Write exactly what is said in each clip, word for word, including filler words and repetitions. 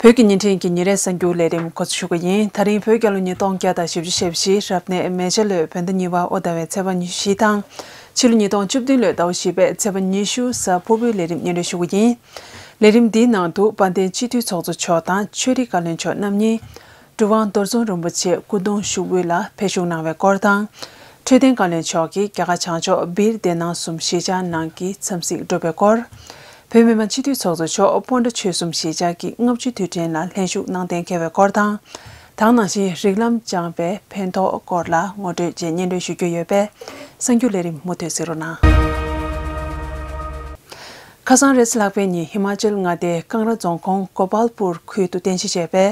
བོད་ཀྱི་བརྙན་འཕྲིན་གྱི་ཉིན་རེའི་གསར་འགྱུར་ལས་རིམ་འགོ་འཛུགས་ཞུ་གི་ཡིན། ད་རིང་བོད་རྒྱལ་ལོ་ཉིས་སྟོང་བརྒྱ་དང་བཞི་བཅུ་ཞེ་བཞི་རབ་གནས་མེ་བྱ་ལོའི་བོད་ཟླ་གཉིས་པ་དབོ་ཟླ་བའི་ཚེས་པ་ཉི་ཤུ་བཞི་དང་། ཕྱི་ལོ་ཉིས་སྟོང་བཅུ་བདུན་ལོའི་ཟླ་བ་བཞི་པའི་ཚེས་པ་ཉི་ཤུ་གཟའ་ཕུར་བུའི་ལས་རིམ་སྙན་སྒྲོན་ཞུ་གི་ཡིན། ལས་རིམ་འདིའི་ནང་དུ་དཔལ་ལྡན་སྤྱི་འཐུས་ཚོགས་གཙོ་མཆོག་དང་ཆོས་རིག་བཀའ་བློན་མཆོག་རྣམ་གཉིས་གྲུབ་དབང་རྡོར་འཛོམས་རིན་པོ་ཆེ་སྐུ་གདུང་ཞུགས་འབུལ་ལ་ཕེབས་ཞུགས་གནང་བའི་སྐོར་དང་། འཕྲོད་བསྟེན་བཀའ་བློན་མཆོག་གིས་རྒྱ་གར་བྱང་ཕྱོགས་སྦིར་སྡེ་ནང་གསུམ་གཞིས་ཆགས་ནང་གི་འཚམས་གཟིགས་གྲུབ་པའི་སྐོར། བོད་མི་མང་སྤྱི་འཐུས་ཚོགས་གཙོ་མཆོག་སྤོན་ཊ་ཆོལ་གསུམ་གཞིས་ཆགས་ཀྱི་ལྔ་བཅུའི་དུས་དྲན་ལ་ལྷན་ཞུགས་གནང་གཏན་འཁེལ་བའི་སྐོར་དང་། དེ་ནང་བཞིན་རིགས་ལམ་སྦྱངས་པའི་ཕན་ཐོགས་སྐོར་ལ་ངོ་སྤྲོད་བཅས་སྙན་སྒྲོན་ཞུ་རྒྱུ་ཡོད་པས། གསར་འགྱུར་ལས་རིམ་མུ་མཐུད་གཟིགས་རོགས་གནང་། ཁ་སང་རེས་གཟའ་ལྷག་པའི་ཉིན་ཧི་མ་ཅལ་མངའ་སྡེའི་ཀང་ར་རྫོང་ཁོངས་གོ་པལ་པུར་ཁུལ་དུ་རྟེན་གཞི་བྱས་པའི་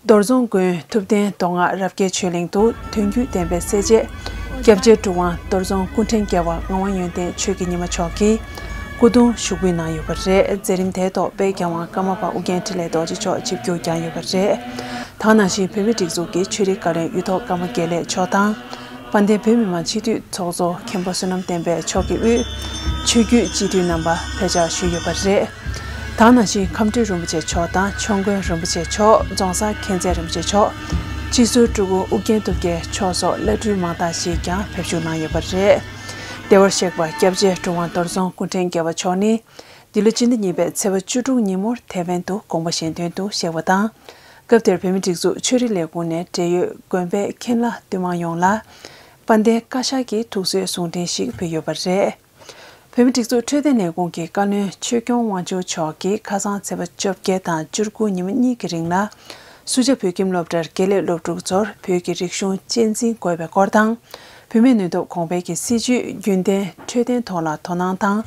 རྡོར་རྫོང་དགོན་ཐུབ་བསྟན་མདོ་སྔགས་རབ་རྒྱས་ཆོས་གླིང་དུ་དོན་བརྒྱུད་བསྟན་པའི་སྲས་བཅས་སྐྱབས་རྗེ་གྲུབ་དབང་རྡོར་རྫོང་སྐུ་ཕྲེང་བརྒྱད་པ་ངག་དབང་ཡོན་ཏན་ཆོས་ཀྱི་ཉི་མ་མཆོག་གིས་སྐུ་གདུང་ཞུགས་འབུལ་གནང་ཡོད་པ་རེད། མཛད་རིམ་དེའི་ཐོག་དཔལ་རྒྱལ་དབང་ཀརྨ་པ་ཨོ་རྒྱན་འཕྲིན་ལས་རྡོ་རྗེ་མཆོག་ཆིབས་བསྒྱུར་བསྐྱངས་ཡོད་པ་རེད། དེ་ནང་བཞིན་བོད་མིའི་སྒྲིག་འཛུགས་ཀྱི་ཆོས་རིག་བཀའ་བློན་གཡུ་ཐོག་ཀརྨ་དགེ་ལེགས་མཆོག་དང་། དཔལ་ལྡན་བོད་མི་མང་སྤྱི་འཐུས་ཚོགས་གཙོ་མཁན་པོ་བསོད་ནམས་བསྟན་འཕེལ་མཆོག་གིས་དབུས་ཆོས་བརྒྱུད་སྤྱི་འཐུས་རྣམ་པ་ཕེབས་བཅར་ཞུས་ཡོད་པ་རེད། དེ་ནང་བཞིན་ཁམས་སྤྲུལ་རིན་པོ་ཆེ་མཆོག་དང་ཆོས་མགོན་རིན་པོ་ཆེ་མཆོག་རྫོང་སར་མཁྱེན་བརྩེ་རིན་པོ་ཆེ་མཆོག་སྤྱི་ཟུར་སྤྲུལ་སྐུ་ཨུ་རྒྱན་ཐུབ་རྒྱལ་མཆོག་སོགས་བླ་སྤྲུལ་མང་དག་ཞིག་ཀྱང་ཕེབས་ཞུགས་གནང་ཡོད་པ་རེད། བདེ་བར་གཤེགས་པ་སྐྱབས་རྗེ་གྲུབ་དབང་རྡོར་རྫོང་སྐུ་ཕྲེང་བརྒྱད་པ་མཆོག་ནི། འདི་ལོ་སྤྱི་ཟླ་གཉིས་པའི་ཚེས་པ་བཅུ་དྲུག་ཉིན་མོར་ཐེ་ཝན་དུ་དགོངས་པ་གཞན་དོན་དུ་གཤེགས་པ་དང་། སྐབས་དེར་བོད་མིའི་སྒྲིག་འཛུགས་ཆོས་རིག་ལས་ཁུངས་ནས་འབྲེལ་ཡོད་དགོན་པའི་མཁན་བླ་འདུས་མང་ཡོངས་ལ། དཔལ་ལྡན་བཀའ་ཤག་གིས་ཐུགས་གསོའི་གསུང་འཕྲིན་ཞིག་ཕུལ་ཡོད་པ་རེད། བོད་མིའི་སྒྲིག་འཛུགས་འཕྲོད་བསྟེན་ལས་ཁུངས་ཀྱི་བཀའ་བློན་ཆོས་སྐྱོང་དབང་ཕྱུག་མཆོག་གིས་ཁ་སང་ཚེས་པ་བཅོ་བརྒྱད་དང་བཅུ་དགུ་ཉིན་མོ་གཉིས་ཀྱི་རིང་ལ། སུ་ཇཱ་བོད་ཁྱིམ་སློབ་གྲྭར་དགེ་ལས་སློབ་ཕྲུག་ཚོར་བོད་ཀྱི་རིག་གཞུང་གཅེས་འཛིན་དགོས་པའི་སྐོར་དང་། བུད་མེད་ནུས་སྟོབས་གོང་སྤེལ་གྱི་སྲིད་ཇུས་རྒྱུན་ལྡན་འཕྲོད་བསྟེན་ཐོག་ལ་དོ་སྣང་དང་།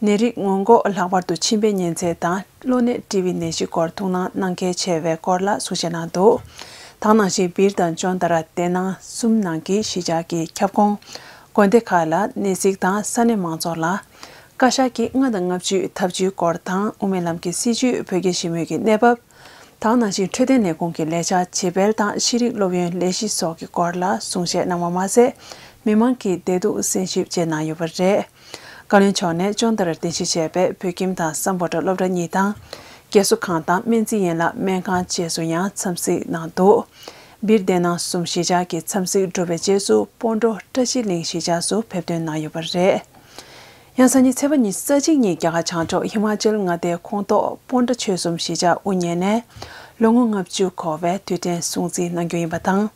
ནད་རིགས་སྔོན་འགོག་ལྷག་པར་དུ་མཆིན་པའི་ཉེན་ཚད་དང་གློ་ནད་ཊི་བི་ནད་གཞི་སྐོར་ཐུགས་སྣང་གནང་གལ་ཆེ་བའི་སྐོར་ལ་གསུང་བཤད་གནང་འདུག་དེ་ནང་བཞིན་སྦིར་དང་ཅོན་ཏ་ར་སྡེ་ནང་གསུམ་ནང་གི་གཞིས་ཆགས་ཀྱི་ཁྱབ་ཁོངས་དགོན་སྡེ་ཁག་ལ་གནས་གཟིགས་དང་ས་གནས་མང་ཚོགས་ལ་བཀའ་ཤག་གི་ལྔ་དང་ལྔ་བཅུའི་ཐབས་ཇུས་སྐོར་དང་དབུ་མའི་ལམ་གྱི་སྲིད་བྱུས་བོད་ཀྱི་ཞི་མོལ་གྱི་གནས་བབ། དེ་ནང་བཞིན་འཕྲོད་བསྟེན་ལས་ཁུངས་ཀྱི་ལས་འཆར་བྱེད་སྤེལ་དང་ཤེས་རིག་སློབ་ཡོན་ལས་གཞི་སོགས་ཀྱི་སྐོར་ལ་གསུང་བཤད་གནང་བ་མ་ཟད། མི་མང་གི་བདེ་སྡུག་གསན་ཞིབ་བཅས་གནང་ཡོད་པ་རེད། བཀའ་བློན་མཆོག་ནས་ཅོན་ཏ་རར་རྟེན་གཞི་བྱས་པའི་བོད་ཁྱིམ་དང་སམ་བྷོ་ཊ་སློབ་གྲྭ་གཉིས་དང་། རྒས་གསོ་ཁང་དང་སྨན་རྩིས་ཡན་ལག་སྨན་ཁང་བཅས་སུ་ཡང་འཚམས་གཟིགས་གནང་འདུག་སྦིར་སྡེ་ནང་གསུམ་གཞིས་ཆགས་ཀྱི་འཚམས་གཟིགས་གྲུབ་པའི་རྗེས་སུ་སྤོན་ཊ་བཀྲ་ཤིས་གླིང་གཞིས་ཆགས་སུ་ཕེབས་ཐོན་གནང་ཡོད་པ་རེད། ཡང་སང་ཉིན་ཚེས་པ་ཉི་ཤུ་རྩ་གཅིག་ཉིན་རྒྱ་གར་བྱང་ཕྱོགས་ཧི་མ་ཅལ་མངའ་སྡེའི་ཁོངས་གཏོགས་སྤོན་ཊ་ཆོལ་གསུམ་གཞིས་ཆགས་དབུ་བརྙེས་ནས་ལོ་ངོ་ལྔ་བཅུ་འཁོར་བའི་དུས་དྲན་སྲུང་བརྩི་གནང་རྒྱུ་ཡིན་པ་དང་།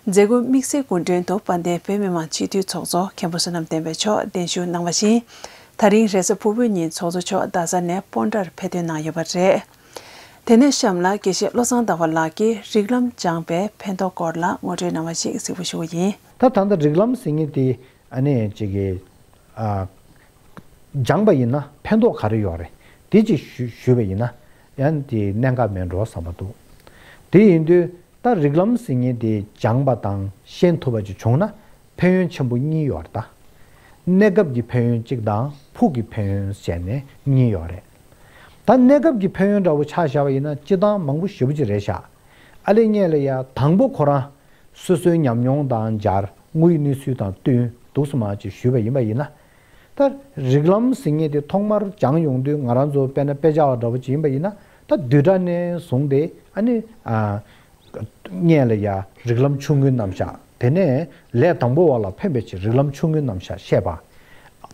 མཛད་སྒོའི་དམིགས་བསལ་སྐུ་མགྲོན་དུ་དཔལ་ལྡན་བོད་མི་མང་སྤྱི་འཐུས་ཚོགས་གཙོ་མཁན་པོ་བསོད་ནམས་བསྟན་འཕེལ་མཆོག་གདན་ཞུ་གནང་བ་བཞིན། ད་རིང་རེས་གཟའ་ཕུར་བུའི་ཉིན་ཚོགས་གཙོ་མཆོག་རྡ་ས་ནས་སྤོན་ཊར་ཕེབས་ཐོན་གནང་ཡོད་པ་རེད། དེ་ནས་གཤམ་ལ་དགེ་བཤེས་བློ་བཟང་ཟླ་བ་ལགས་ཀྱིས་རིགས་ལམ་སྦྱངས་པའི་ཕན་ཐོགས་སྐོར་ལ་ངོ་སྤྲོད་གནང་བ་ཞིག་གཟིགས་འབུལ་ཞུ་བ་ཡིན། ད་ད་ལྟ་རིགས་ལམ་ཟེར་མཁན་དེ་ཨ་ནི་ཅིག་གི་ཨ། སྦྱངས་པ་ཡིན་ན་ཕན་ཐོགས་ག་རེ་ཡོད་རེད། དེ་ཅིག་ཞུ་ཞུས་པ་ཡིན་ན་ཡང་དེ་གནད་འགག་མེད་འགྲོ་བསམ་པ་འདུག་དེ་ཡིན་དུས་ད་རིགས་ལམ་ཟེར་མཁན་དེ་སྦྱངས་པ་དང་ཤེས་ཐུབ་པ་ཅིག་བྱུང་ན་ཕན་ཡོན་ཆེན་པོ་གཉིས་ཡོད་རེད་ད། གནས་སྐབས་ཀྱི་ཕན་ཡོན་གཅིག་དང་ཕུགས་ཀྱི་ཕན་ཡོན་ཟེར་ནས་གཉིས་ཡོད་རེད། ད་གནས་སྐབས་ཀྱི་ཕན་ཡོན་འདྲ་བོ་ཆ་བཞག་པ་ཡིན་ན་སྤྱིར་བཏང་མང་པོ་ཞེ་པོ་ཅིག་རེད་ཤག་ཨ་ལས་ངས་ལ་ཡ་དང་པོ་ཁོ་རང་སོ་སོའི་ཉམས་མྱོང་དང་སྦྱར་དངོས་ཡོད་གནས་ཚུལ་དང་བསྟུན་འདུག་སེ་མར་ཅིག་ཞུས་པ་ཡིན་པ་ཡིན་ན། ད་རིགས་ལམ་ཟེར་མཁན་དེ་ཐོག་མར་སྦྱངས་ཡོང་དུས་ང་རང་ཚོ་དཔེར་ན་དཔེ་ཆ་བ་འདྲ་བོ་ཅིག་ཡིན་པ་ཡིན་ན་ད་བསྡུས་གྲྭ་ནས་བཟུང་སྟེ་ཨ་ནི་ཨ། སྔོན་ལ་ཡ་རིགས་ལམ་ཆུང་ངུའི་རྣམ་གཞག་དེ་ནས་ལས་དང་པོ་བ་ལ་ཕན་པའི་ཕྱིར་རིགས་ལམ་ཆུང་ངུའི་རྣམ་གཞག་བཤད་པ།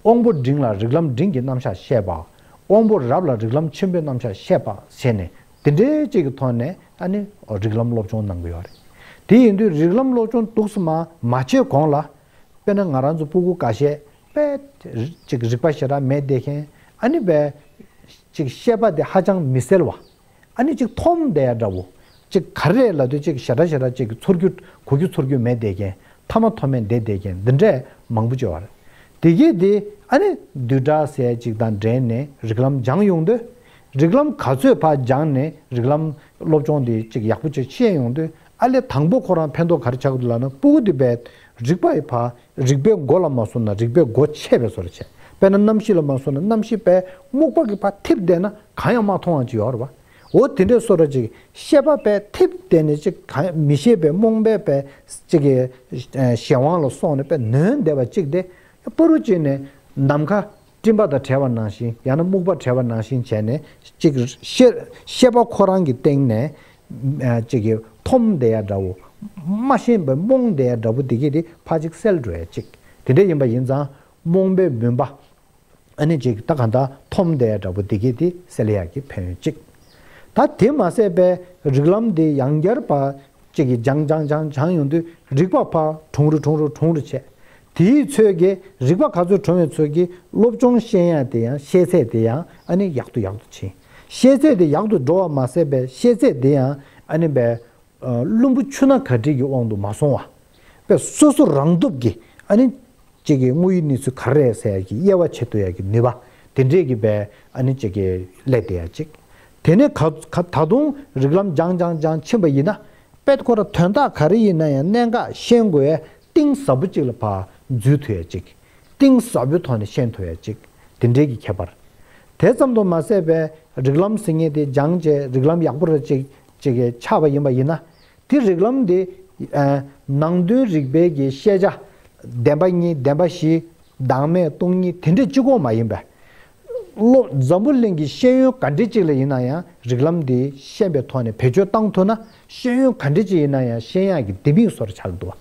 དབང་པོ་འབྲིང་ལ་རིགས་ལམ་འབྲིང་གི་རྣམ་གཞག་བཤད་པ། དབང་པོ་རབ་ལ་རིགས་ལམ་ཆེན་པོའི་རྣམ་གཞག་བཤད་པ་བྱས་ནས་དེ་འདྲའི་ཅིག་གི་ཐོག་ནས་ཨ་ནི་རིགས་ལམ་སློབ་སྦྱོང་གནང་གི་ཡོད་རེད། དེ་ཡིན་དུས་རིགས་ལམ་སློབ་སྦྱོང་འདུག་སེ་མ་མ་བྱས་གོང་ལ་དཔེར་ན་ང་རང་ཚོ་སྤུ་གུ་འགའ་ཤས་དཔེ་ཅིག་རིག་པ་ཞེ་དྲག་མེད་བསྡད་མཁན་ཨ་ནི་དཔེ་ཅིག་བཤད་པ་དེ་ཧ་ཅང་མི་གསལ་བ། ཨ་ནི་ཅིག་འཐོམ་བསྡད་ཡ་འདྲ་བོ། ཅིག་ག་རེ་ལབ་དུས་ཅིག་ཞེ་དྲག་ཞེ་དྲག་ཅིག་ཚོར་རྒྱུ་གོ་རྒྱུ་ཚོར་རྒྱུ་མེད་བསྡད་མཁན་མཐའ་མ་མཐོ་དམན་བསྡད་བསྡད་མཁན་འདི་འདྲས་མང་པོ་ཅིག་ཡོད་རེད། དེ་གས་དེ་ཨ་ནི་བསྡུས་གྲྭ་ཟེར་ཅིག་དང་འབྲེལ་ནས་རིགས་ལམ་སྦྱངས་ཡོང་དུས། རིགས་ལམ་ག་ཚོད་ཕར་སྦྱངས་ནས་རིགས་ལམ་སློབ་སྦྱོང་དེ་ཅིག་ཡག་པོ་ཅིག་ཤེས་ཡོང་དུས་ཨ་ལས་དང་པོ་ཁོ་རང་ཕན་ཐོགས་ག་རེ་ཆགས་ཀྱི་འདུག་ལབ་ན་སྤུ་གུ་དེ་བས་རིག་པ་ཡི་ཕར། རིག་པའི་མགོ་ལ་མ་སོང་ན་རིག་པའི་མགོ་ཆད་པའི་བཟོ་འདྲ་བྱས། དཔེར་ན་གནམ་གཤིས་ལ་མ་སོང་ན་གནམ་གཤིས་པས་སྨུག་པ་གི་ཕར་འཐིབས་བསྡད་ན་གང་ཡང་མ་མཐོང་བ་ཅིག་ཡོད་རེད་པ། འོ་དེ་འདྲའི་བཟོ་འདྲ་ཅིག་ཤེས་པ་པས་འཐིབས་བསྡད་ནས་ཅིག་གང་ཡང་མི་ཤེས་པའི་རྨོངས་པའི་པས་ཅིག་གི་གཞན་དབང་ལ་སོང་ནས་པས་ནོན་བསྡད་པ་ཅིག་དེ་པ་རུ་ཅིག་ནས་ནམ་མཁའ་ གཤིན་པ་དང་བྲལ་བ་ནང་བཞིན། ཡང་ན་རྨུགས་པ་བྲལ་བ་ནང་བཞིན་བྱས་ནས། ཅིག་ཤེས་ཤེས་པ་ཁོ་རང་གི་སྟེང་ནས་ཅིག་གི་འཐོམ་བསྡད་ཡ་འདྲ་བོ། མ་ཤེས་པའི་རྨོངས་བསྡད་ཡ་འདྲ་བོ་འདི་གས་དེ་ཕར་ཅིག་སེལ་འགྲོ་ཡ་ཅིག་དེ་འདྲ་ཡིན་པ་ཡིན་ཙང་། རྨོངས་པའི་མུན་པ། ཨ་ནི་ཅིག་ད་གང་ལྟར་འཐོམ་བསྡད་ཡ་འདྲ་བོ་འདི་གས་དེ་སེལ་ཡ་གི་ཕན་ཡོན་ཅིག་ད་དེ་མ་ཟད་པའི་རིགས་ལམ་འདི་ཡང་བསྐྱར་ཕར་ཅིག་གི་སྦྱང་སྦྱང་སྦྱང་སྦྱང་ཡོང་དུས། རིག་པ་ཕར་གྲུང་རུ་གྲུང་རུ་གྲུང་རུ་བྱས། དེའི་ཚོད་ཀྱིས་རིག་པ་ག་ཚོད་གྲུང་བའི་ཚོད་ཀྱིས་སློབ་སྦྱོང་ཤེས་ཡ་དེ་ཡང་ཤེས་ཚད་དེ་ཡང་ཨ་ནི་ཡག་ཏུ་ཡག་ཏུ་ཕྱིན། ཤེས་ཚད་དེ་ཡག་ཏུ་འགྲོ་བ་མ་ཟད་པའི་ཤེས་ཚད་དེ་ཡང་ཨ་ནི་པའི་ཨ་བླུན་པོ་ཆུ་སྣ་གར་ཁྲིད་ཀྱི་དབང་དུ་མ་སོང་བ། པའི་སོ་སོ་རང་སྟོབས་ཀྱིས་ཨ་ནི་ཅིག་གི་དངོས་ཡོད་གནས་ཚུལ་ག་རེ་རེད་ཟེར་ཡ་གི་དབྱེ་བ་ཕྱེ་ཐུབ་ཡ་གི་ནུས་པ་དེ་འདྲས་ཀྱི་པའི་ཨ་ནི་ཅིག་གི་སླེབས་བསྡད་ཡ་ཅིག་དེ་ནས་ག་ག་ད་དུང་རིགས་ལམ་སྦྱང་སྦྱང་སྦྱང་ཕྱིན་པ་ཡིན་ན། དཔེ་ཁོ་ར་དོན་དག་ག་རེ་ཡིན་ན་ཡང་གནད་འགག་ཤེས་དགོས་ཡ་གཏིང་ཟབ་པོ་ཅིག་ལ་ཕར་འཛུལ་ཐུབ་ཡ་ཅིག་གཏིང་ཟབ་པོའི་ཐོག་ནས་ཤེས་ཐུབ་ཡ་ཅིག་དེ་འདྲས་ཀྱི་ཁྱད་པར། དེ་ཙམ་དུ་མ་ཟད་པའི་རིགས་ལམ་ཟེར་མཁན་དེ་སྦྱངས་བྱས། རིགས་ལམ་ཡག་པོ་ར་ཅིག་ཅིག་གི་ཆགས་པ་ཡིན་པ་ཡིན་ན། དེ་རིགས་ལམ་དེ་ཨ་ནང་དོན་རིག་པའི་གི་ཤེས་བྱ་བདེན་པ་གཉིས། བདེན་པ་བཞི། བདག་མེད་སྟོང་ཉིད་དེ་འདྲས་གཅིག་པོ་མ་ཡིན་པས། བློ་འཛམ་བུ་གླིང་གི་ཤེས་ཡོན་ག་འདྲས་ཅིག་ལ་ཡིན་ན་ཡང་། རིགས་ལམ་འདི་ཤེས་པའི་ཐོག་ནས་བེད་སྤྱོད་བཏང་ཐུབ་ན། ཤེས་ཡོན་ག་འདྲས་ཅིག་ཡིན་ན་ཡང་ཤེས་ཡག་གི་ལྡེ་མིག་བཟོ་འདྲ་ཆགས་འདུག་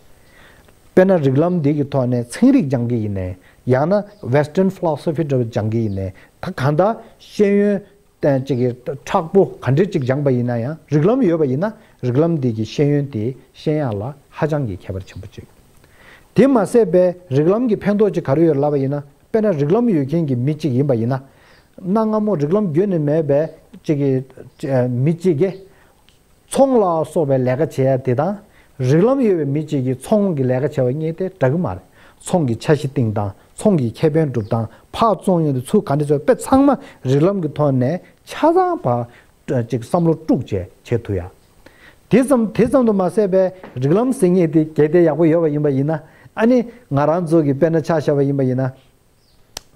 དཔེར་ན་རིགས་ལམ་འདི་གི་ཐོག་ནས་ཚན་རིག་སྦྱང་གི་ཡིན་ནའི། ཡང་ན་Western philosophy འདྲ་བོ་སྦྱང་གི་ཡིན་ནའི། ད་གང་ལྟར་ཤེས་ཡོན་ཅིག་གི་མཁྲེགས་པོ་ག་འདྲས་ཅིག་སྦྱངས་པ་ཡིན་ན་ཡང་། རིགས་ལམ་ཡོད་པ་ཡིན་ན། རིགས་ལམ་འདི་གི་ཤེས་ཡོན་དེ་ཤེས་ཡག་ལ་ཧ་ཅང་གི་ཁྱད་པར་ཆེན་པོ་ཅིག་དེ་མ་ཟད་པའི་རིགས་ལམ་གྱི་ཕན་ཐོགས་ཅིག་ག་རེ་ཡོད་ལབ་པ་ཡིན་ན། དཔེར་ན་རིགས་ལམ་ཡོད་མཁན་གྱི་མི་གཅིག་ཡིན་པ་ཡིན་ན། གནའ་སྔ་མོ་རིགས་ལམ་རྒྱུད་ནས་མེད་པའི་ཅིག་གི་མི་གཅིག་གིས་ཚོང་ལ་སོགས་པའི་ལས་ཀ་བྱེད་ཡ་དེ་དང་། རིགས་ལམ་ཡོད་པའི་མི་གཅིག་གིས་ཚོང་གི་ལས་ཀ་བྱེད་པ་གཉིས་དེ་འདྲ་གི་མ་རེད། ཚོང་གི་འཆར་གཞི་བཏིང་སྟངས། ཚོང་གི་ཁེ་ཕན་སྒྲུབ་སྟངས། ཕར་བཙོང་ཡོང་དུས་ཚུར་ག་འདྲ་བྱེད་པ། དཔེ་ཚང་མ་རིགས་ལམ་གྱི་ཐོག་ནས་ཆ་ཚང་ཕར་ཅིག་བསམ་བློ་དཀྲུགས་བྱས་བྱེད་ཐུབ་ཡ། དེ་ཙམ་དེ་ཙམ་དུ་མ་ཟད་པའི་རིགས་ལམ་ཟེར་མཁན་དེ་གལ་ཏེ་ཡག་པོ་ཡོད་པ་ཡིན་པ་ཡིན་ན། ཨ་ནི་ང་རང་ཚོ་གི་དཔེར་ན་ཆ་བཞག་པ་ཡིན་པ་ཡིན་ན།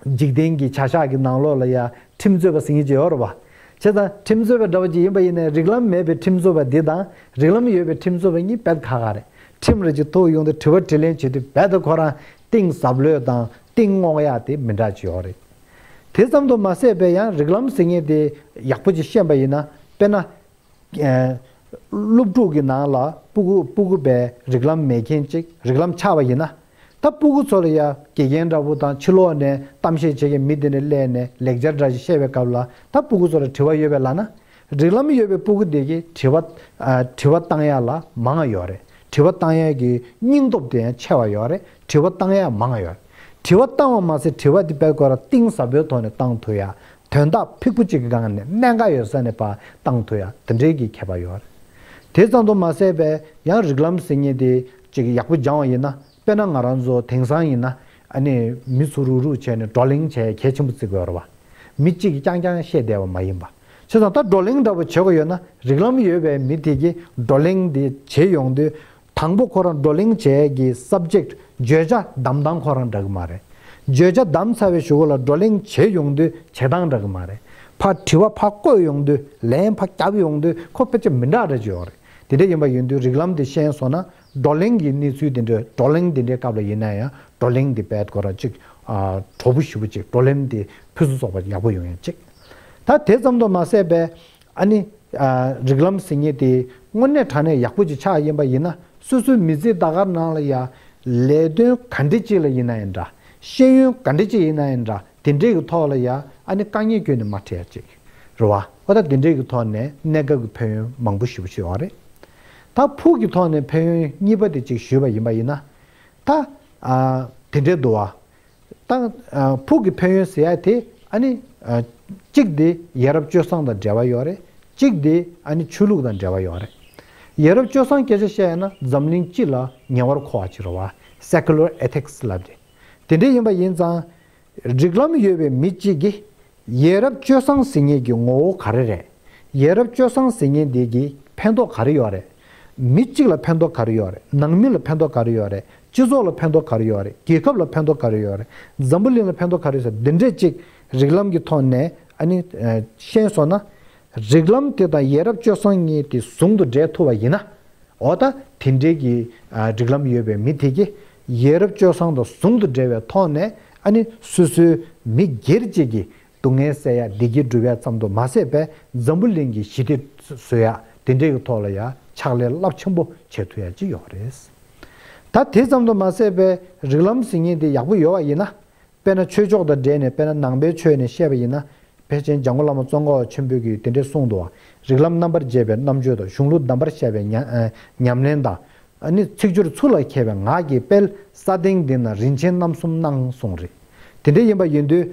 འཇིག་རྟེན་གྱི་བྱ་གཞག་གི་ནང་ལོགས་ལ་ཡ་ཁྲིམས་རྩོད་པ་ཟེར་མཁན་ཅིག་ཡོད་རེད་པ། བྱས་ཙང་ཁྲིམས་རྩོད་པ་འདྲ་བོ་ཅིག་ཡིན་པ་ཡིན་ནའི། རིགས་ལམ་མེད་པའི་ཁྲིམས་རྩོད་པ་འདི་དང་རིགས་ལམ་ཡོད་པའི་ཁྲིམས་རྩོད་པ་གཉིས་དཔེ་ཁག་ཁག་རེད། ཁྲིམས་རེ་ཅིག་ཐོག་ཡོང་དུས་དྲི་བ་དྲིས་ལན་བྱེད་དུས་རྦད་དེ་ཁོ་རང་གཏིང་ཟབ་ལོས་དང་གཏིང་སྔོག་ཡག་དེ་མི་འདྲ་ཅིག་ཡོད་རེད། དེ་ཙམ་དུ་མ་ཟད་པའི་ཡང་རིགས་ལམ་ཟེར་མཁན་དེ་ཡག་པོ་ཅིག་ཤེས་པ་ཡིན་ན། དཔེར་ན། ཨེ། སློབ་ཕྲུག་གི་ནང་ལ་སྤུ་གུ་སྤུ་གུ་པའི་རིགས་ལམ་མེད་མཁན་ཅིག་རིགས་ལམ་ཆགས་པ་ཡིན་ན། ད་སྤུ་གུ་ཚོ་ལ་ཡ་དགེ་རྒན་འདྲ་བོ་དང་ཕྱི་ལོགས་ནས་གཏམ་བཤད་བྱེད་མཁན་མི་དེ་འདྲ་སླེབས་ནས་ལེགས་སྦྱར་འདྲ་ཞིག་བཤད་པའི་སྐབས་ལ། ད་སྤུ་གུ་ཚོ་ལ་དྲི་བ་ཡོད་པས་ལབ་ན། རིགས་ལམ་ཡོད་པའི་སྤུ་གུ་དེ་གིས་དྲི་བ་ཨ་དྲི་བ་བཏང་ཡག་ལ་མང་ང་ཡོད་རེད། དྲི་བ་བཏང་ཡག་གི་སྙིང་སྟོབས་དེ་ཡང་ཆེ་བ་ཡོད་རེད། དྲི་བ་བཏང་ཡག་མང་ང་ཡོད་རེད། དྲི་བ་བཏང་བ་མ་ཟད་དྲི་བ་དེ་དཔེ་ཁོ་རང་གཏིང་ཟབ་པོའི་ཐོག་ནས་བཏང་ཐུབ་ཡག་དོན་དག་ཕིགས་པོ་གཅིག་གི་སྒང་ནས་གནད་འགག་ཡོད་ས་ནས་ཕར་བཏང་ཐུབ་ཡ་དེ་འདྲའི་གི་ཁྱད་པར་ཡོད་རེད། དེ་ཙམ་དུ་མ་ཟད་པའི་ཡང་རིགས་ལམ་ཟེར་མཁན་དེ་ཅིག་ཡག་པོ་སྦྱང་བ་ཡིན་ན། དཔེར་ན་ང་རང་ཚོ་དེང་སང་ཡིན་ན་ཨ་ནི་མི་ཚོ་རུག་རུག་བྱས་ནས་བགྲོ་གླེང་བྱས་གལ་ཆེན་པོ་བརྩི་གི་ཡོད་རེད་བ། མི་གཅིག་གིས་རྐྱང་རྐྱང་བཤད་བསྡད་པ་མ་ཡིན་པ། བྱས་ཙང་ད་བགྲོ་གླེང་འདྲ་པོ་བྱེད་དགོས་ཡོད་ན། རིགས་ལམ་ཡོད་པའི་མི་དེ་གིས་བགྲོ་གླེང་དེ་བྱེད་ཡོང་དུས། དང་པོ་ཁོ་རང་བགྲོ་གླེང་བྱེད་ཀྱི་སབ་ཇེག་བརྗོད་བྱ་བདམས་སྟངས་ཁོ་རང་འདྲ་གི་མ་རེད། བརྗོད་བྱ་བདམས་ཚར་བའི་གཞུག་གུ་ལ་བགྲོ་གླེང་བྱེད་ཡོང་དུས་བྱེད་སྟངས་འདྲ་གི་མ་རེད། ཕར་དྲི་བ་ཕར་བཀོད་ཡོང་དུས་ལན་ཕར་བརྒྱབ་ཡོང་དུས་ཁོ་ཕལ་ཆེར་མི་འདྲ་འདྲ་ཅིག་ཡོད་རེད། དེ་འདྲ་ཡིན་པ་ཡིན་དུས་རིགས་ལམ་དེ་ཤེས་སོང་ན། བགྲོ་གླེང་གི་གནས་ཚུལ་དེ་འདྲ། བགྲོ་གླེང་དེ་འདྲའི་སྐབས་ལ་ཡིན་ན་ཡང་བགྲོ་གླེང་དེ་དཔེ་ཁོ་རང་ཅིག་ཨ་གྲོགས་པོ་ཞེ་པོ་ཅིག་བགྲོ་གླེང་དེ་ཕུན་སུམ་ཚོགས་པ་ཡག་པོ་ཡོང་ཡ་ཅིག་ད་དེ་ཙམ་དུ་མ་ཟད་པའི་ཨ་ནི་ཨ་རིགས་ལམ་ཟེར་མཁན་དེ་དངོས་གནས་དྲང་གནས་ཡག་པོ་ཅིག་ཆགས་ཡིན་པ་ཡིན་ན། སོ་སོའི་མི་ཚེ་ད་ག་ནང་ལ་ཡ་ལས་དོན་ག་འདྲ་ཅིག་ལ་ཡིན་ན་ཡང་འདྲ། ཤེས་ཡོན་ག་འདྲ་ཅིག་ཡིན་ན་ཡང་འདྲ། དེ་འདྲས་ཀྱི་ཐོག་ལ་ཡ་ཨ་ནི་དཀའ་ངལ་ཁྱོན་ནས་མ་འཕྲད་ཡ་ཅིག་རེད་བ། འོ་ད་དེ་འདྲས་ཀྱི་ཐོག་ནས་གནས་སྐབས་ཀྱི་ཕན་ཡོན་མང་པོ་ཞེ་པོ་ཅིག་ཡོད་རེད། ད་ཕུགས་ཀྱི་ཐོག་ནས་ཕན་ཡོན་གཉིས་པ་དེ་ཅིག་ཞུས་པ་ཡིན་པ་ཡིན་ན། ད་ཨ་དེ་འདྲས་འདུག་བ། ད་ཨ་ཕུགས་ཀྱི་ཕན་ཡོན་ཟེར་ཡ་དེ་ཨ་ནི་ཨ་གཅིག་དེ་ཡ་རབས་སྤྱོད་བཟང་དང་འབྲེལ་བ་ཡོད་རེད། གཅིག་དེ་ཨ་ནི་ཆོས་ལུགས་དང་འབྲེལ་བ་ཡོད་རེད། ཡ་རབས་སྤྱོད་བཟང་སྐད་ཆ་བཤད་ཡ་ན་འཛམ་གླིང་སྤྱི་ལ་ཉེ་བར་མཁོ་བ་ཅིག་རེད་བ། Secular ethics ལབ་དེ། དེ་འདྲ་ཡིན་པ་ཡིན་ཙང་། རིགས་ལམ་ཡོད་པའི་མི་གཅིག་གིས་ཡ་རབས་སྤྱོད་བཟང་ཟེར་མཁན་གྱི་ངོ་བོ་ག་རེ་རེད། ཡ་རབས་སྤྱོད་བཟང་ཟེར་མཁན་དེ་གི་ཕན་ཐོགས་ག་རེ་ཡོད་རེད། མི་གཅིག་ལ་ཕན་ཐོགས་ག་རེ་ཡོད་རེད། ནང་མི་ལ་ཕན་ཐོགས་ག་རེ་ཡོད་རེད། སྤྱི་ཚོགས་ལ་ཕན་ཐོགས་ག་རེ་ཡོད་རེད། རྒྱལ་ཁབ་ལ་ཕན་ཐོགས་ག་རེ་ཡོད་རེད། འཛམ་བུ་གླིང་ལ་ཕན་ཐོགས་ག་རེ་ཡོད་ཟེར། འདི་འདྲས་ཅིག་རིགས་ལམ་གྱི་ཐོག་ནས་ཨ་ནི་ཤེས་སོང་ན། རིགས་ལམ་དེ་དང་ཡ་རབས་སྤྱོད་བཟང་གཉིས་དེ་ཟུང་དུ་འབྲེལ་ཐུབ་པ་ཡིན་ན། འོ་ད་དེ་འདྲའི་གི་ཨ་རིགས་ལམ་ཡོད་པའི་མི་དེ་གིས་ཡ་རབས་སྤྱོད་བཟང་དང་ཟུང་དུ་འབྲེལ་བའི་ཐོག་ནས་ ཨ་ནི་སོ་སོའི་མི་སྒེར་གཅིག་གི་སྡུག་བསྔལ་སེལ་ཡ་བདེ་སྐྱིད་སྒྲུབ་ཡ་ཙམ་དུ་མ་ཟད་པའི་འཛམ་བུ་གླིང་གི་ཞི་བདེ་བཟོ་ཡ་དེ་འདྲའི་གི་ཐོག་ལ་ཡ་ཕྱག་ལས་རླབས་ཆེན་པོ་བྱེད་ཐུབ་ཡ་ཅིག་ཡོད་རེད། ད་དེ་ཙམ་དུ་མ་ཟད་པའི་རིགས་ལམ་ཟེར་མཁན་དེ་ཡག་པོ་ཡོད་པ་ཡིན་ན། དཔེར་ན་ཆོས་ཕྱོགས་དང་འབྲེལ་ནས་དཔེར་ན་ནང་པའི་ཆོས་ནས་བཤད་པ་ཡིན་ན། ཕལ་ཆེར་འཇམ་མགོན་བླ་མ་ཙོང་ཁ་པ་ཆེན་པོས་ཀྱིས་དེ་འདྲས་གསུངས་འདུག་བ། རིགས་ལམ་རྣམ་པར་འབྱེད་པའི་རྣམ་དཔྱོད་དང་། གཞུང་ལུགས་གདམས་པར་བཤད་པའི་ཉམས་ཨ་ཉམས་ལེན་དང་། ཨ་ནི་ཚིག་སྦྱོར་ཚུལ་ལ་མཁས་པའི་ངག་གི་དཔལ། ས་སྟེང་འདི་ན་རིན་ཆེན་རྣམ་གསུམ་སྣང་གསུངས་རེད། དེ་འདྲས་ཡིན་པ་ཡིན་དུས།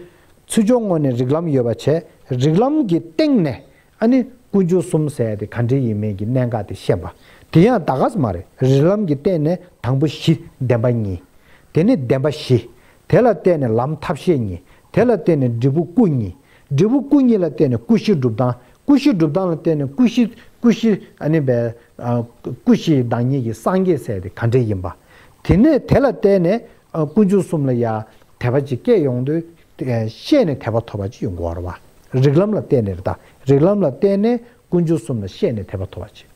ཚུལ་སྦྱོར་ངོས་ནས་རིགས་ལམ་ཡོད་པ་བྱས། རིགས་ལམ་གྱི་སྟེང་ནས་ཨ་ནི་ཀུན་འབྱུང་གསུམ་ཟེར་ཡ་དེ་ག་འདྲས་ཡིན་མིན་གྱི་གནད་འགག་དེ་ཤེས་པ། དེ་ཡང་ད་ག་ས་མ་རེད། རིགས་ལམ་གྱི་སྟེང་ནས་དང་པོ་གཞི་བདེན་པ་གཉིས། དེ་ནས་བདེན་པ་བཞི། དེ་ལ་བརྟེན་ནས་ལམ་ཐབས་ཤེས་གཉིས། དེ་ལ་བརྟེན་ནས་འབྲས་བུ་སྐུ་གཉིས། འབྲས་བུ་སྐུ་གཉིས་ལ་བརྟེན་ནས་ཀུན་གཞི་སྒྲུབ་སྟངས། ཀུན་གཞི་སྒྲུབ་སྟངས་ལ་བརྟེན་ནས་ཀུན་གཞི་ཀུན་གཞི་ཨ་ནི་བས་ཨ་ཀུན་གཞི་བདག་ཉིད་ཀྱི་སངས་རྒྱས་ཟེར་དེ་ག་འདྲས་ཡིན་པ། དེ་ནས་དེ་ལ་བརྟེན་ནས་ཨ་ཀུན་འབྱུང་གསུམ་ལ་ཡ་དད་པ་ཅིག་སྐྱེས་ཡོང་དུས། ཨ་ཤེས་ནས་དད་པ་ཐོབ་པ་ཅིག་ཡོང་གི་ཡོད་རེད་བ། རིགས་ལམ་ལ་བརྟེན་ནས་རེད་ད། རིགས་ལམ་ལ་བརྟེན་ནས་ཀུན་འབྱུང་གསུམ་ལ་ཤེས་ནས་དད་པ་ཐོབ་པ་ཅིག་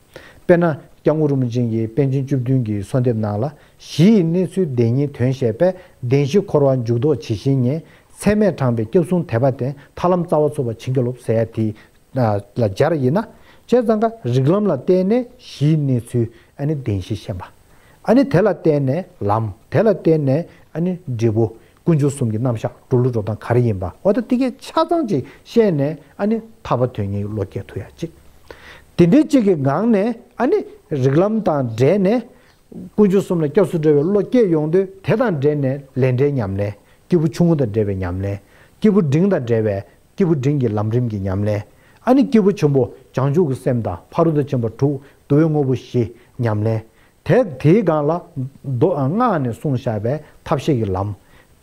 དཔེར་ན་སྐྱབས་མགོན་རིན་པོ་ཆེ་གིས་པཎ་ཆེན་བཅུ་བདུན་གྱི་གསོལ་འདེབས་ནང་ལ། གཞི་ཡི་གནས་ཚུལ་བདེན་གཉིས་དོན་བཤད་པས། བདེན་བཞི་འཁོར་བ་འཇུག་ལྡོག་ཇི་བཞིན་ཉིད། ཚད་མས་དྲངས་པའི་སྐྱབས་གསུམ་དད་པ་ལྡན། ཐར་ལམ་རྩ་བ་ཚུགས་པར་བྱིན་གྱིས་རློབས་ཟེར་ཡ་དེ་ལ་སྦྱར་ཡིན་ན། བྱས་ཙང་ཀ་རིགས་ལམ་ལ་བརྟེན་ནས་གཞིའི་གནས་ཚུལ་ཨ་ནི་བདེན་བཞི་ཤེས་པ། ཨ་ནི་དེ་ལ་བརྟེན་ནས་ལམ། དེ་ལ་བརྟེན་ནས་ཨ་ནི་འབྲས་བུ། ཀུན་འབྱུང་གསུམ་གྱི་རྣམ་གཞག་འགྲོ་ལུགས་འགྲོ་སྟངས་ག་རེ་ཡིན་པ། འོ་ད་དེ་གའི་ཆ་ཚང་ཅིག་ཤེས་ནས་ཨ་ནི་ཐར་པ་དོན་གཉེར་བློ་སྐྱེ་ཐུབ་ཡ་ཅིག་དེ་འདྲའི་ཅིག་གི་ངང་ནས་ཨ་ནི་རིགས་ལམ་དང་འབྲེལ་ནས་ཀུན་འབྱུང་གསུམ་ལ་སྐྱབས་སུ་འགྲོ་བའི་བློ་སྐྱེ་ཡོང་དུས། དེ་དང་འབྲེལ་ནས་ལས་འབྲས་ཉམས་ལེན། སྐྱེས་བུ་ཆུང་ངུ་དང་འབྲེལ་བའི་ཉམས་ལེན། སྐྱེས་བུ་འབྲིང་དང་འབྲེལ་བའི་སྐྱེས་བུ་འབྲིང་གི་ལམ་རིམ་གྱི་ཉམས་ལེན། ཨ་ནི་སྐྱེས་བུ་ཆེན་པོ་བྱང་ཆུབ་ཀྱི་སེམས་དང་ཕ་རོལ་ཏུ་ཕྱིན་པ་དྲུག་བསྡུ་བའི་དངོས་པོ་བཞི་ཉམས་ལེན། དེ་དེའི་སྒང་ལ་མདོ་སྔགས་ནས་གསུངས་བཞག་པའི་ཐབས་ཤེས་ཀྱི་ལམ།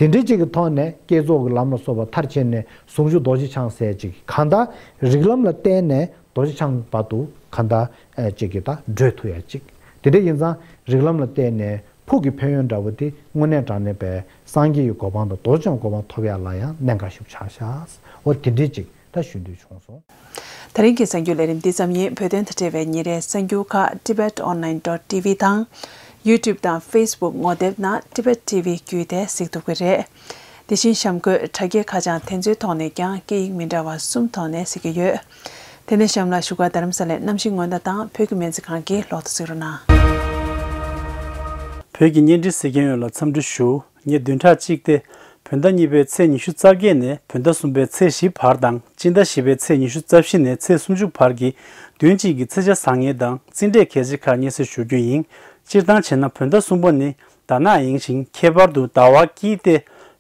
དེ་འདྲའི་ཅིག་གི་ཐོག་ནས་བསྐྱེད་རྫོགས་ཀྱི་ལམ་ལ་སོགས་པ་མཐར་ཕྱིན་ནས་ཟུང་འཇུག་རྡོ་རྗེ་འཆང་ཟེར་ཅིག་གང་ལྟར་རིགས་ལམ་ལ་བརྟེན་ནས་རྡོ་རྗེ་འཆང་བར་དུ་གང་ལྟར་ཅིག་གི་ད་བགྲོད་ཐུབ་ཡ་ཅིག་དེ་འདྲ་ཡིན་ཙང་རིགས་ལམ་ལ་བརྟེན་ནས་ཕུགས་ཀྱི་ཕན་ཡོན་འདྲ་བོ་དེ་དངོས་གནས་དྲང་གནས་པའི་སངས་རྒྱས་ཀྱི་གོ་འཕང་དང་རྡོ་རྗེ་འཆང་གོ་འཕང་ཐོབ་ཡ་ལ་ཡང་གནད་འགག་ཞིག་ཆགས་ཤག་འོ་དེ་འདྲའི་ཅིག་ད་ཞུ་འདོད་བྱུང་སོང་། དེ་རིང་གི་གསར་འགྱུར་ལས་རིམ་འདི་ཙམ་ཡིན། བོད་དོན་དང་འབྲེལ་བའི་ཉིན་རེའི་གསར་འགྱུར་ཁག་tibet online dot tv དང་། YouTube དང་Facebook ངོ་དེབ་ནང་Tibet T V བརྒྱུད་དེ་གཟིགས་ཐུབ་ཀྱི་རེད། དེ་བཞིན་གཤམ་འཁོད་དྲ་རྒྱའི་ཁ་བྱང་དེ་ཚོའི་ཐོག་ནས་ཀྱང་སྐད་ཡིག་མི་འདྲ་བ་གསུམ་ཐོག་ནས་གཟིགས་ཀྱི་ཡོད། དེ་ནས་གཤམ་ལ་བཞུགས་སྒར་རྡ་རམ་ས་ལའི་གནམ་གཤིས་སྔོན་བརྡ་དང་བོད་ཀྱི་སྨན་རྩིས་ཁང་གི་ལོ་ཐོ་གཟིགས་རོགས་གནང་། བོད་ཀྱི་བརྙན་འཕྲིན་གཟིགས་མཁན་ཡོངས་ལ་འཚམས་འདྲི་ཞུ། ཉེ་བདུན་ཕྲག་གཅིག་སྟེ། བོད་ཟླ་གཉིས་པའི་ཚེས་ཉི་ཤུ་རྩ་བརྒྱད་ནས་བོད་ཟླ་གསུམ་པའི་ཚེས་བཞི་བར་དང་། སྤྱི་ཟླ་བཞི་པའི་ཚེས་ཉི་ཤུ་རྩ་བཞི་ནས་ཚེས་སུམ་ཅུ་བར་གྱི་བདུན་གཅིག་གི་ཚེས་ཆ་བཟང་ངན་དང་རྩིས་འབྲས་གལ་ཆེ་ཁག་སྙན་སེང་ཞུ་རྒྱུ་ཡིན། སྤྱིར་བཏང་བྱས་ན་བོད་ཟླ་གསུམ་པ་ནི་ཟླ་ནག་ཡིན་ཞིང་། ཁྱད་པར་དུ་ཟླ་བ་དཀྱིལ་ཏེ།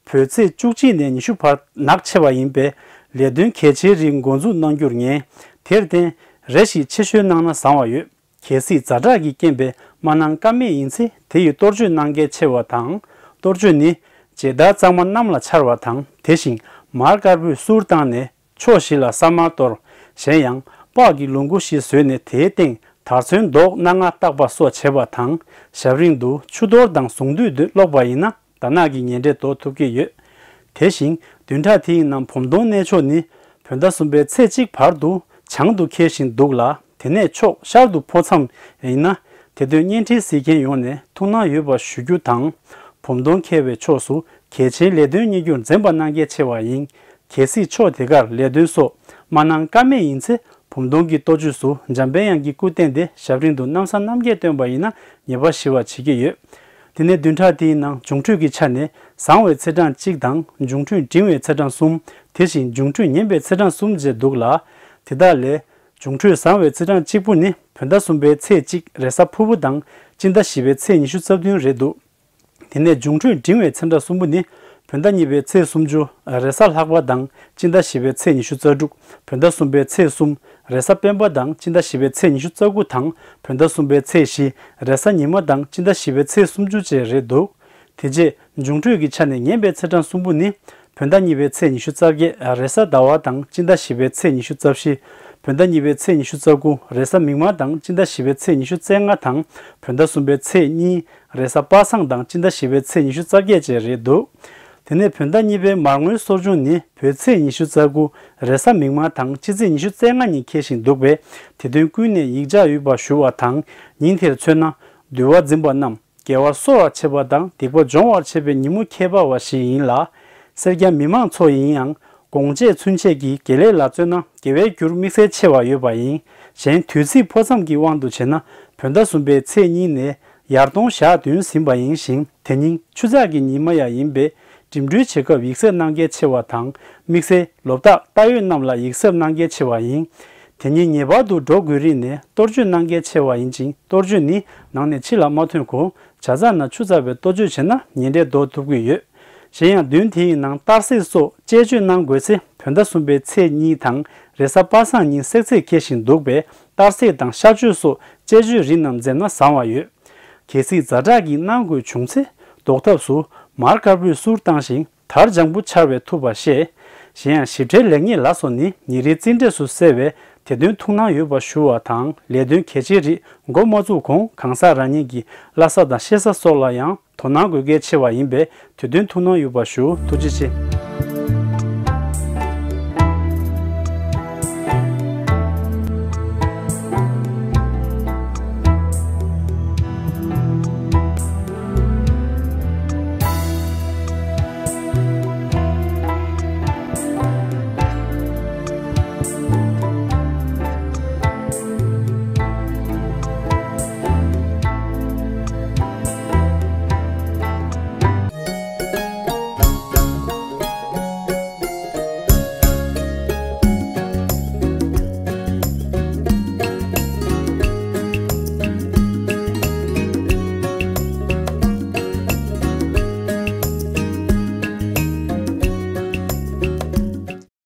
བོད་ཚེས་བཅུ་གཅིག་ནས་ཉི་ཤུ་བར་ནག་ཆེ་བ་ཡིན་པས། ལས་དོན་གལ་ཆེའི་རིགས་འགོ་འཛུགས་གནང་རྒྱུར་ངེས། དེར་བརྟེན། རེ་ཞིག་ཕྱིར་བཤོལ་གནང་ན་བཟང་བ་ཡོད། གལ་སྲིད་ཛ་དྲག་གིས་རྐྱེན་པས་མ་གནང་ཀ་མེད་ཡིན་ཚེ། དེ་ཡི་གཏོར་བཅོས་གནང་གལ་ཆེ་བ་དང་། གཏོར་བཅོས་ནི། མཇལ་དར་གཙང་མ་གནམ་ལ་འཕྱར་བ་དང་། དེ་བཞིན་མར་དཀར་པོས་བསུར་བཏང་ནས་ཕྱོགས་བཞི་ལ་ས་དམར་གཏོར། གཞན་ཡང་། པགས་ཀྱི་ལོངས་སྐུ་བཞི་བཟོས་ནས་དེའི་སྟེང་དར་ཚོན་མདོག་སྣ་ལྔ་བཏགས་པ་སོགས་བྱེད་པ་དང་། ཞབས་རིམ་དུ་ཆུ་གཏོར་དང་གཟུངས་འདུས་ཀློག་པ་ཡིན་ན། ཟླ་ནག་གི་ངན་འབྲས་ཟློག་ཐུབ་ཀྱི་ཡོད། དེ་བཞིན་བདུན་ཕྲག་དེའི་ནང་བུམ་སྟོང་གནས་མཆོག་ནི་བོད་ཟླ་གསུམ་པའི་ཚེས་གཅིག་བར་དུ་བྱང་དུ་འཁེལ་བཞིན་འདུག་ལ། དེ་ནས་ཕྱོགས་ཤར་དུ་འཕོ་མཚམས་ཡིན་ན། དེ་དོན་བརྙན་འཕྲིན་གཟིགས་མཁན་ཡོངས་ནས་ཐུགས་སྣང་ཡོད་པ་ཞུ་རྒྱུ་དང་། བུམ་སྟོང་འཁེལ་བའི་ཕྱོགས་སུ་གལ་ཆེའི་ལས་དོན་གཉེར་རྒྱུར་འཛེམ་པ་གནང་གལ་ཆེ་བ་ཡིན། གལ་སྲིད་ཕྱོགས་དེ་གར་ལས་དོན་སོགས་མ་གནང་ཀ་མེད་ཡིན་ཚེ། བུམ་སྟོང་གི་གཏོར་བཅོས་སུ་འཇམ་དཔལ་དབྱངས་ཀྱི་སྐུ་བསྟན་ཏེ་ཞབས་རིམ་དུ་གནམ་ས་སྣམ་བརྒྱད་བཏོན་པ་ཡིན་ན་ཉེས་པ་ཞི་བར་བྱེད་ཀྱི་ཡོད། དེ་ནས་བདུན་ཕྲག་དེའི་ནང་འབྱུང་འཕྲོད་ཀྱི་ཆ་ནས་བཟང་བའི་ཚེས་གྲངས་གཅིག་དང་འབྱུང་འཕྲོད་འབྲིང་བའི་ཚེས་གྲངས་གསུམ། དེ་བཞིན་འབྱུང་འཕྲོད་ངན་པའི་ཚེས་གྲངས་གསུམ་བཅས་འདུག་ལ། དེ་དག་ལས་འབྱུང་འཕྲོད་བཟང་བའི་ཚེས་གྲངས་གཅིག་པུ་ནི་བོད་ཟླ་གསུམ་པའི་ཚེས་གཅིག་རེས་གཟའ་ཕུར་བུ་དང་སྤྱི་ཟླ་བཞི་པའི་ཚེས་ཉི་ཤུ་རྩ་བདུན་རེད་འདུག་དེ་ནས་འབྱུང་འཕྲོད་འབྲིང་བའི་ཚེས་གྲངས་གསུམ་པོ་ནི། བོད་ཟླ་གཉིས་པའི་ཚེས་སུམ་ཅུ། རེས་གཟའ་ལྷག་པ་དང་སྤྱི་ཟླ་བཞི་པའི་ཚེས་ཉི་ཤུ་རྩ་དྲུག་བོད་ཟླ་གསུམ་པའི་ཚེས་གསུམ། རེས་གཟའ་སྤེན་པ་དང་སྤྱི་ཟླ་བཞི་པའི་ཚེས་ཉི་ཤུ་རྩ་དགུ་དང་། བོད་ཟླ་གསུམ་པའི་ཚེས་བཞི། རེས་གཟའ་ཉི་མ་དང་སྤྱི་ཟླ་བཞི་པའི་ཚེས་སུམ་ཅུ་བཅས་རེད་འདུག་དེ་རྗེས་འབྱུང་འཕྲོད་ཀྱི་ཆ་ནས་ངན་པའི་ཚེས་གྲངས་གསུམ་པོ་ནི། བོད་ཟླ་གཉིས་པའི་ཚེས་ཉི་ཤུ་རྩ་བརྒྱད། རེས་གཟའ་ཟླ་བ་དང་སྤྱི་ཟླ་བཞི་པའི་ཚེས་ཉི་ཤུ་རྩ་བཞི། བོད་ཟླ་གཉིས་པའི་ཚེས་ཉི་ཤུ་རྩ་དགུ། རེས་གཟའ་མིག་དམར་དང་སྤྱི་ཟླ་བཞི་པའི་ཚེས་ཉི་ཤུ་རྩ་ལྔ་དང་། བོད་ཟླ་གསུམ་པའི་ཚེས་གཉིས། རེས་གཟའ་པ་སངས་དང་སྤྱི་ཟླ་བཞི་པའི་ཚེས་ཉི་ཤུ་རྩ་བརྒྱད་བཅས་རེད་འདུག་དེ་ནས་བོད་ཟླ་གཉིས་པའི་མར་ངོའི་གསོར་སྦྱོང་ནི་བོད་ཚེས་ཉི་ཤུ་རྩ་དགུ། རེས་གཟའ་མིག་དམར་དང་སྤྱི་ཚེས་ཉི་ཤུ་རྩ་ལྔ་ཉིན་འཁེལ་བཞིན་འདུག་པས། དེ་དོན་ཀུན་ནས་ཡིག་ཆ་ཡོད་པ་ཞུ་བ་དང་། ཉིན་དེར་མཚོན་ན། འདུལ་བ་འཛིན་པ་རྣམས་དགེ་བ་གསོ་བར་བྱེད་པ་དང་སྡིག་པ་སྦྱོང་བར་བྱེད་པའི་ཉིན་མོ་ཁྱད་པར་བ་ཞིག་ཡིན་ལ། སེར་སྐྱ་མི་མང་ཚོ་ཡིན་ཡང་། དགོང་དཔྱད་ཚུན་ཆད་ཀྱི་དགེ་ལས་ལ་བརྩོན་ན་དགེ་བའི་རྒྱུར་དམིགས་བསལ་ཆེ་བ་ཡོད་པ་ཡིན། གཞན་དུས་ཚིགས་འཕོ་མཚམས་ཀྱི་དབང་དུ་བྱས་ན། བོད་ཟླ་གསུམ་པའི་ཚེས་གཉིས་ནས་ཡར་ལྟུང་ཞག་བདུན་ཟིན་པ་ཡིན་ཞིང་། དེ་ཉིན་ཆུ་ཚགས་ཀྱི་ཉི་མ་ཡང་ཡིན་པས། འགྲིམ་འགྲུལ་བྱེད་སྐབས་ཡིག་གཟབ་གནང་གལ་ཆེ་བ་དང་། དམིགས་བསལ་ལོ་རྟགས་རྟ་ཡོས་རྣམས་ལ་ཡིག་གཟབ་གནང་གལ་ཆེ་བ་ཡིན། དེ་ཉིན་ངེས་པར་དུ་འགྲོ་དགོས་རིགས་ནས་གཏོར་སྐྱོད་གནང་གལ་ཆེ་བ་ཡིན་ཅིང་། གཏོར་སྐྱོད་ནི་ནང་ནས་ཕྱི་ལ་མ་ཐོན་གོང་ཇ་ཚགས་ནང་ཆུ་ཚགས་པའི་གཏོར་སྐྱོད་བྱས་ན་ཉེན་འཕྲད་ཟློག་ཐུབ་ཀྱི་ཡོད། གཞན་ཡང་བདུན་དེའི་ནང་གཏར་སྲེག་སོགས་དཔྱད་བརྗོད་གནང་དགོས་ཚེ། བོད་ཟླ་གསུམ་པའི་ཚེས་གཉིས་དང་རེས་གཟའ་པ་སངས་ཉིན་བསྲེག་ཚད་འཁེལ་བཞིན་འདུག་པས། གཏར་སྲེག་དང་གཤག་བཅོས་སོགས་དཔྱད་བརྗོད་རིགས་རྣམས་མཛད་ན་བཟང་བ་ཡོད། གལ་སྲིད་ཛ་དྲག་གི་གནང་དགོས་བྱུང་ཚེ། ཟློག་ཐབས་སུ་མར་དཀར་པོས་གསུར་བཏང་ཞིང་། དར་ལྗང་བུ་འཕྱར་བས་ཐུབ་པ་བཤད། གཞན་ཡང་ཞིབ་ཕྲའི་ལེགས་ཉེས་ལ་སོགས་ནི་ཉིན་རེའི་རྩིས་འབྲས་སུ་གསལ་བས། དེ་དོན་ཐུགས་སྣང་ཡོད་པ་ཞུ་བ་དང་། ལས་དོན་གལ་ཆེའི་རིགས་འགོ་མ་བཙུགས་གོང་གང་ཟག་རང་ཉིད་ཀྱི་བླ་གཟའ་དང་གཤེད་གཟའ་སོགས་ལ་ཡང་དོ་སྣང་དགོས་གལ་ཆེ་བ་ཡིན་པས། དེ་དོན་ཐུགས་སྣང་ཡོད་པ་ཞུ། ཐུགས་རྗེ་ཆེ།